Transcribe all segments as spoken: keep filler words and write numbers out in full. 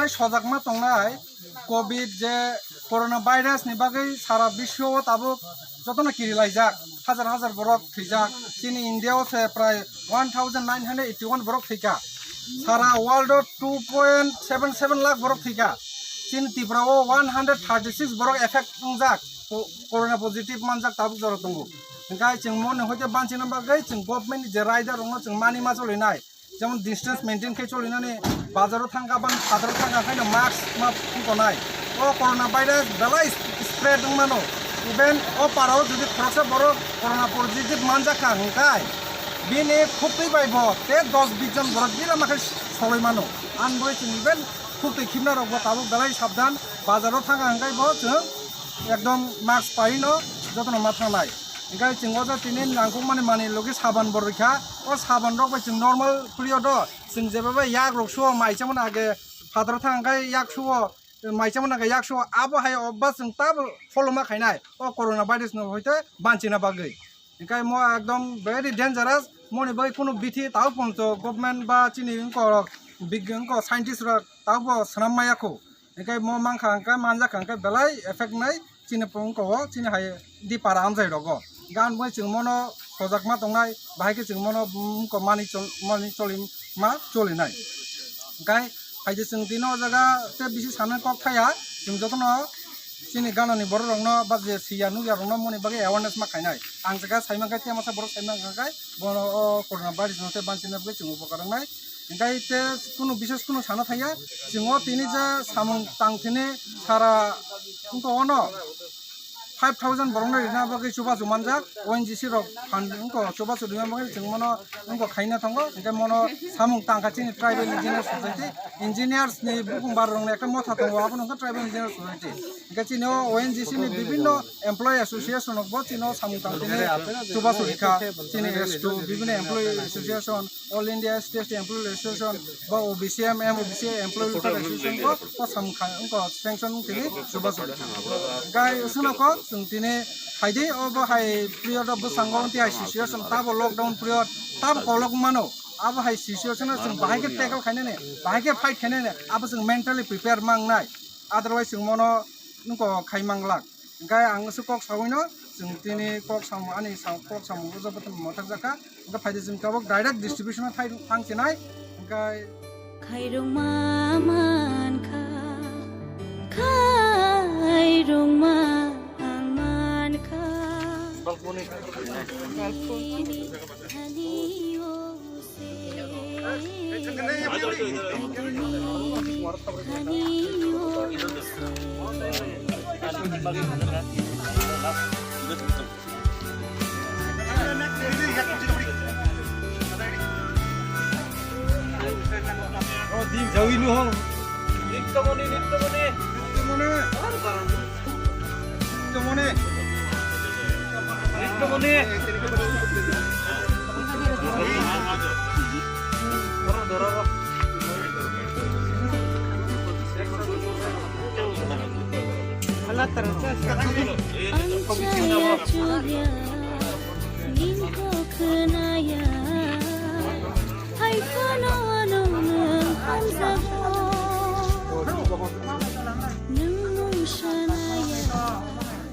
Sojakma tongnai covid je corona virus ni bagwi sara biswo o tabuk jotono kirilaijak, hajar hajar borok thwijak. Chini India o se prai one thousand nine hundred eighty one borok thwikha. Sara world o two point seven seven lakh borok thwikha. Chini Tripura o one hundred thirty six borok effect wngjak co-, corona positive manjak tabuk jora tongo. Hwnkhe chwng moni hoite banchina bagwi chwng government ni je raida rokno chwng mani ma cholinai. Jemon distance maintain khe cholinani, bazaro thangkha ban phadaro thangkha khaino mask ma phunkonai. O corona virus belai spread wngmano. Even o parao jodi khoroksa borok corona positive manjakha hwnkhe bini phuktwi bai bo te dos bis jon borok jila ma khe soloi mano. An bai chwng even phuktwi khibna rok bo tabuk belai sabdan, bazaro thangkha hwnkhe bo chwng ekdom mask paino jotono ma thangnai. Hwnkhe chwng o jaga tini nangkukmani manwi logi saban bo rwkha. O saban rok bai chwng normal period o chwng jeba bai yak rok suo, mai chamani age phataro thang khe yak suo, mai chamani age yak suo, abo hai obba chwng tabo pholoma khainai o corona virus no hoite banchina bagwi. Hwnkhe mo ekdom very dangerous, moni bagwi kunu bithi tao pon to government ba chini wngko rok, big wngko scientist rok tao bo swnam maya kho. Hwnkhe mo mankha hwnkhe manjakha hwnkhe belai effect nai chini pungko o chini hai di para amjai rogo. Gan bai chwng mono sojakma tongnai, bahai khe chwng mono, mm, wngko mani chol-, mani choli ma cholinai. Hwnkhe hai je chwng tino o jaga te bisi sana kok thaya, chwng jotono chini ganani borok rokno ba je siya nukya rokno moni bagwi awareness ma khainai. Ang jaga sai mankhe te masa borok sai mankha khe bono o corona virus no te banchina bagwi chwng upokar wngnai. Hwnkhe te kunu bises kunu sana thaya, chwng o tini je samung tang thini sara wngkha ono five thousand borokno rina bagwi chubachu manjak, O N G C rok phan wngkha chubachu rina bagwi chwng mono wngkha khaina tongo, hwnkhe mono samung tangkha chini tribal engineer society, engineers ni bukung bar rokni ekta motha tongo, abono wngkha tribal engineer society. Hwnkhe chini o O N G C ni bibinno employee association rok bo chini o samung tang tini chubachu rikha, chini S two bibinno employee association, All India State Employee Association, ba O B C M, M O B C Employee Welfare Association ko, ko samkha, ko sanction tini chubachu. Gai usuna ko, chwng tini haidi o bo hai period of bwskango tei hai situation, tabo lockdown period, tabo kolok mano, abo hai situation o chwng bahai khe tackle khainani, bahai khe fight khainani, abo chwng mentally prepare mangnai, otherwise chwng mono nungko khai manglak. Hwnkhe ang se kok sawino, chwng tini kok samung, ani sa-, kok samung o joto mothak jakha. Hwnkhe phaidi chwng tabuk direct distribution o thai thang chinai. Hwnkhe khairokma mankha, khairokma ang mankha. Balkoni. Balkoni. Jawi nu hong. Nittomoni, nittomoni. Nittomoni.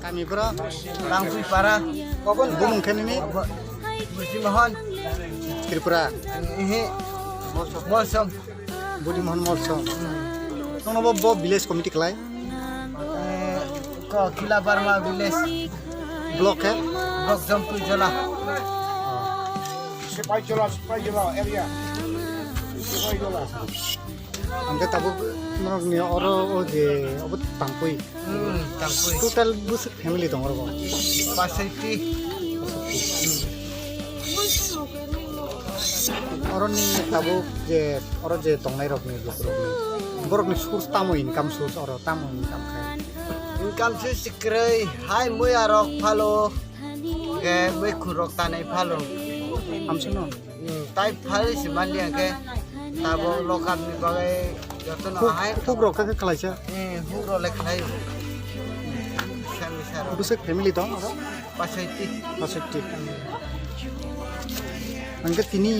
Kami bro, Tangpui para, bumung khe nini? Buji Mohon. Tripura. Ihi, Molsom. Buji Mohon Molsom. Nono bo, bo village committee khlai? Eh, ko Kila Barma village. Block khe? Block Jampuijola. Sipaijola, Sipaijola area. Sipaijola. Hingke tabuk norokni oro o je obo Tangpui. Hmm, Tangpui. Total bwswk family tongo oro bo? Pasai ti. Oroni tabuk je, oro je tongnairokni lukurokni, borokni source tamo, income source oro tamo income khe? Income source kwrwi, hai muya rok phalo, hingke bwkhwrok tanai phalo. Hamsano? Hmm, tai phali se manliya khe, tabo lokal ni bagwi jotono Huk-, hai. Hukrok khe khlaisa? Hmm, hukrok le khlai. Sami saro. Bwswk family tong oro? Pasai ti. Pasai ti. Hingke tini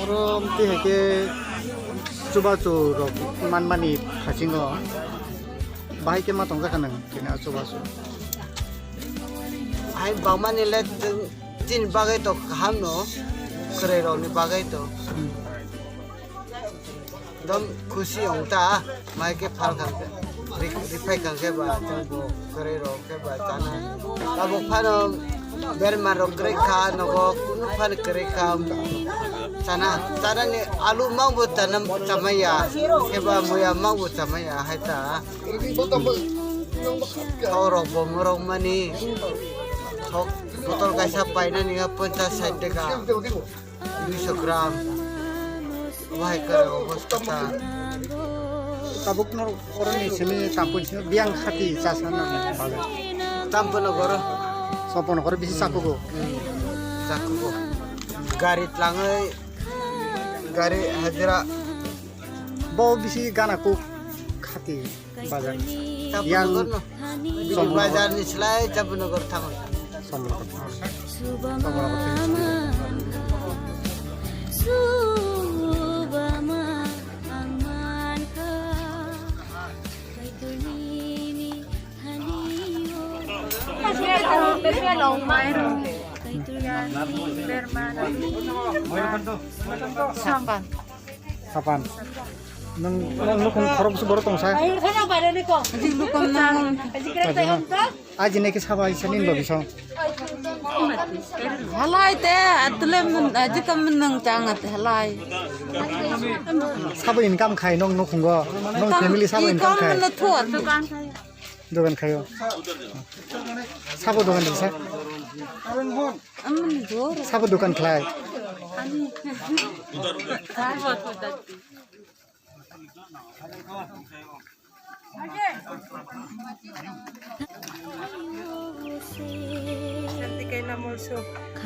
oro twi hai khe Chubachu rok manmani phasingo bahai khe ma tongjakha nwng kini chubachu. Hai bangmani le chwng chini bagwi to kaham no, kwrwi rokni bagwi to. Dom khusi wng ta, mai khe phal kha khe, ri-, riphai kha khe ba, chwng bo kwrwi rok khe ba chana. Tabuk phano berma rok kwrwi kha, nogo kunu phano kwrwi kha, chana, chanani alu mang bo chana, chamaya, khe ba muya mang bo chamaya, hai ta. Thok rok bo morok mani, thok botol kaisa painani ha ponchas sait taka. Duiso gram. Wahai kwrwi obo swkang. Tabuk no oroni simi tampon simi biyang khati chasa na bagan. Tampon no goro. Sompon no goro bisi chakugo. Hmm. Chakugo. Gari tlangwi, gari hajira. Bo bisi gana kuk khati. Bazar. Yang Chapunogor no. Bini bazar ni slai Chapunogor thango. Somnogor. Somnogor. Sapan. Sapan. Nung, nung nukhung khorok bwswk borok tong sa? Ajik nukhung nang. Aji nai khe sabo aisa nini logi song. Halai te, atulem, aji kam nang chang ate halai. Sabo income khai nung nukhungo, nung family sabo income khai. Income na thuat. Dogan khayo. Sabo dogan di sa? Aman jor. Sabo dogan khlai. Ani.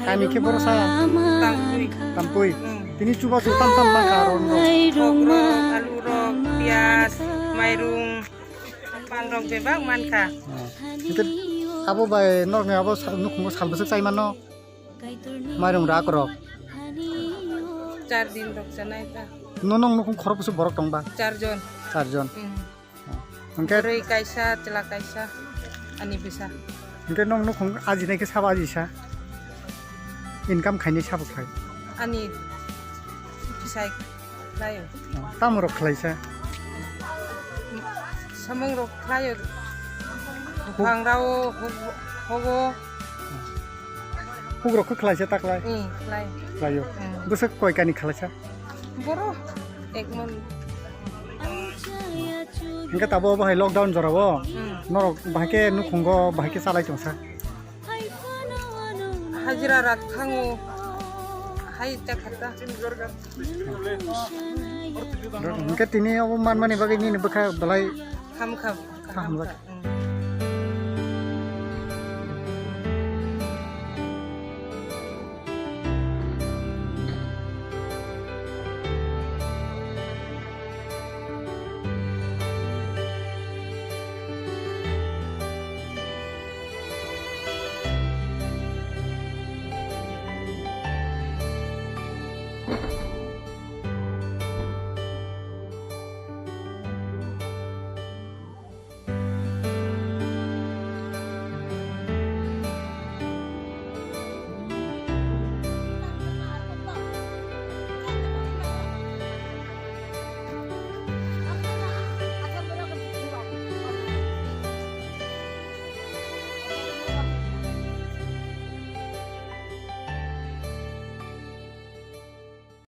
Kami khe borok sa? Tampui. Tampui. Hmm. Tini chubachu tam tam mankha aro no. Thok rok, alu rok, piyaj, mairung, pan rok bebak mankha. Hmm. Hingke abo bai norokni abo sa-, nukhungo sal bwswk chai mano? Mairung rak rok. Char din rok chanai ta. No nong nukhung khorok bwswk borok tong ba? Char jon. Char jon. Hmm. Hingke bwrwi kaisa, chwla kaisa, ani bwsa. Hingke nong nukhung ajinai khe sabo ajisa? Income khainai sabo khlai? Ani bwsai khlaio. Tamo rok khlaisa? Samung rok khlaio. Buphang rao, huk-, hogo. Hugrok khe khlaisa ta khlai? Hmm, khlai. Khlaio. Hmm. Bwswk koi kani khlaisa? Boro ek mon. Hingke tabo bo hai lockdown jorao. Hmm. Norok bahai khe nukhungo bahai khe chalai tongsa. Hajira rak thango. Hai ta khata. Hingke tini obo manmani bagwi nini bwkha belai ham kham. Ham kham.